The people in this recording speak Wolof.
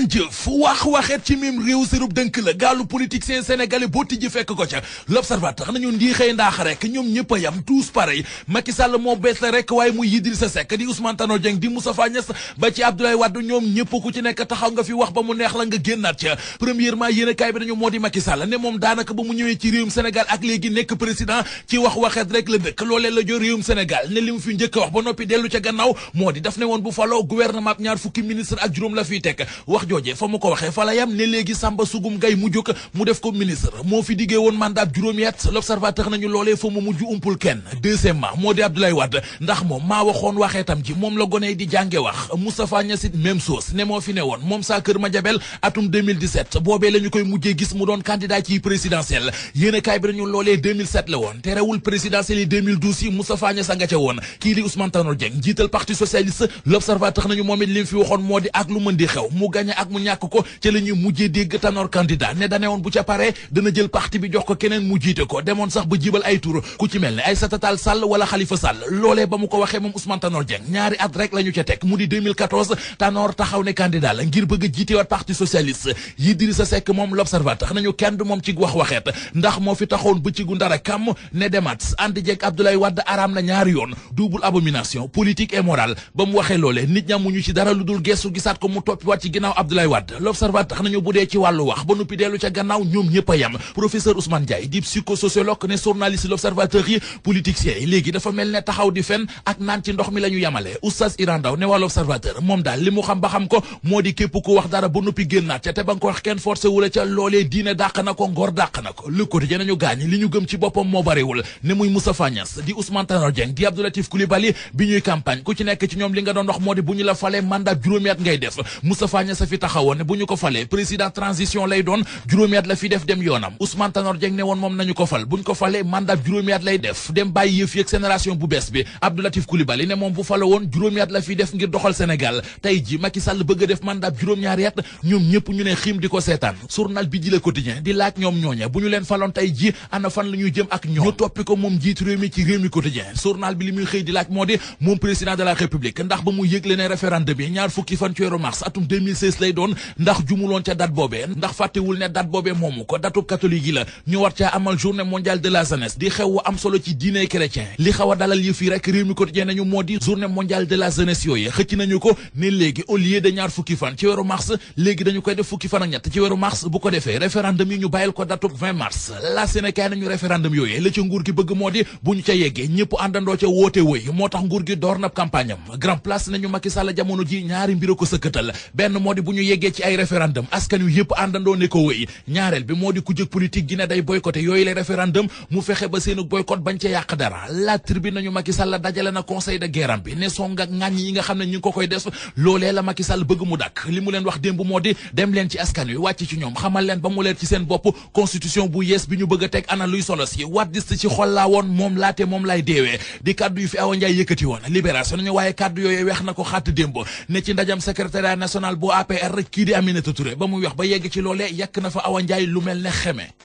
ngeen jëf waxeet ci mim réew sérub dënk la gaalu politicien sénégalais boo tijji fekk ko ca l'observateur nañu ndiixee ndaax rek ñoom ñëpp a yam tous pareil Macky Sall moo bees la rek waaye muy Idrissa Seck di Ousmane Tanor Dieng di Moustapha Niasse ba ci Abdoulaye Wade ñoom ñëpp ku ci nekk taxaw nga fi wax ba mu neex la nga génnaat ca premièrement yéen kaay bi nañu moo di Macky Sall ne moom daanaka ba mu ñëwee ci réewum Sénégal ak léegi nekk président ci waxeet rek la dëkk loolee la jo réewum Sénégal ne li mu fi njëkk a wax ba noppi dellu ca gannaaw moo di daf ne woon bu faloo gouvernement ñaar fukki ministre ak juróom la fiy tekk wax jooje fa mu ko waxee fa la yam ne léegi Samba Sugum Gay mu jóg mu def ko ministre moo fi diggee woon mandat juróomi at l'observateur nañu loolee fa mu mujj umpul kenn deuxièmement moo di Abdoulaye Wade ndax moom maa waxoon waxeetam ji moom la gone di jànge wax Moustapha Niasse it même chose ne moo fi ne woon moom saa kër Madiabel atum 2017 boobee la ñu koy mujjee gis mu doon candidat ci présidentielle yéen kaay bi nañu loolee 2007 la woon terewul présidentielle yi 2012 yi Moustapha Niasse nga ca woon kii di Ousmane Tanor Dieng jiital parti socialiste l'observateur nañu moom it li mu fi waxoon moo di ak lu mën di xew mu gañe ak mu ñàkk ko ca la ñuy mujjee dégg Tanor candidat ne dane woon bu ca paree dana jël parti bi jox ko keneen mu jiite ko demoon sax ba jibal ay tur ku ci mel ne Aïssata Tall Sall wala Khalifa Sall loolee ba mu ko waxee moom Ousmane Tanor Dieng ñaari at rek la ñu ca teg mu di 2014 Tanor taxaw ne candidat la ngir bëgg a jiitewaat parti socialiste Idrissa Seck moom l'observateur nañu kenn du moom ci waxeet ndax moo fi taxawoon bëccëgu ndara kam ne demat ànd jeeg Abdoulaye Wade araam na ñaari yoon double abomination politique et morale ba mu waxee loolee nit ñamuñu ci dara lu dul gestu gisaat ko mu toppiwaat ci ginnaaw Abdoulaye Wade l'observateur nañu bu dee ci wàllu wax ba noppi dellu ca gannaaw ñoom ñëpp a yam professeur Ousmane Ndiaye di psychosociologue ne journaliste l'observateur yi politiciens yi léegi dafa mel ne taxaw di fen ak naan ci ndox mi la ñu yamale oustaz Iran Ndaw ne waa l'observateur moom daal li mu xam ba xam ko moo di képp ku wax dara ba noppi génnaat ca te ba nga ko wax kenn forcé wula ca loolee diine dàq na ko ngor dàq na ko Le Quotidien nañu gaañi li ñu gëm ci boppam moo bariwul ne muy Moustapha Niasse di Ousmane Tanor Dieng di Abdou Latif Coulibaly bi ñuy campagne ku ci nekk ci ñoom li nga doon wax moo di bu ñu la falee mandat juróomi at ngay def Moustapha Niasse fi taxawoon ne bu ñu ko falee président transition lay doon juróomi at la fi def dem yoonam Ousmane Tanor Dieng ne woon moom nañu ko fal bu ñu ko falee mandat juróomi at lay def dem bàyyi yëf yeeg génération bu bees bi Abdou Latif Coulibaly ne moom bu fala woon juróomi at la fi def ngir doxal Sénégal tey ji Macky Sall bëgg a def mandat juróom-ñaari at ñoom ñëpp ñu ne xiim di ko seetaan journal bi di Le Quotidien di laaj ñoom ñooñe bu ñu leen faloon tey ji ana fan la ñuy jëm ak ñoom ñu toppi ko moom jiitu réew mi ci Rewmi Quotidien journal bi li muy xëy di laaj moo di moom président de la République ndax ba mu yëgle ne référendum bi ñaar fukki fan ci weeru mars atum 2016 lay doon ndax jumuloon ca date boobee ndax fàttewul ne date boobee moomu ko datub catholique yi la ñu war caa amal journée mondiale de la jeunesse di xew am solo ci diine chrétien li xaw a dalal yëf yi rek Rewmi Quotidien nañu moo di journée mondiale de la jeunesse yooyu xëcc nañu ko ne léegi au lieu de ñaar fukki fan ci weeru mars léegi dañu koy def fukki fan ak ñett ci weeru mars bu ko defee référendum yi ñu bàyyil ko datub 20 mars la Sénégal nañu référendum yooyu la ca nguur gi bëgg moo di bu ñu ca yeggee ñëpp àndandoo ca woote wëy moo tax nguur gi door na campagne am grand place nañu Macky Sall jamono ji ñaari mbir ko sëkkatal benn moo di bu ñu yeggee ci ay référendum askan wi yëpp àndandoo ne ko wëy ñaareel bi moo di ku jëg politique gi ne day boycotté yooyu les référendum mu fexe ba seenu boycott bañ ca yàq dara la tribune nañu Macky Sall dajale na conseil de guerre bi ne song ak ŋàññ yi nga xam ne ñu ngi ko koy def loolee la Macky Sall bëgg mu dakk li mu leen wax démb moo di dem leen ci askan wi wàcc ci ñoom xamal leen ba mu leer ci seen bopp constitution bu yees bi ñu bëgg a teg ana luy solo si waddist ci xol laa woon moom laate moom lay deewee di kaddu yu fi Awa Ndiaye yëkkati woon libération nañu waaye kaddu yooyu weex na ko xatt démb ne ci ndajam secrétariat national bu APR kii di Aminata Touré ba muy wax ba yegg ci loolee yàkk na fa Awa Ndiaye lu mel ne xeme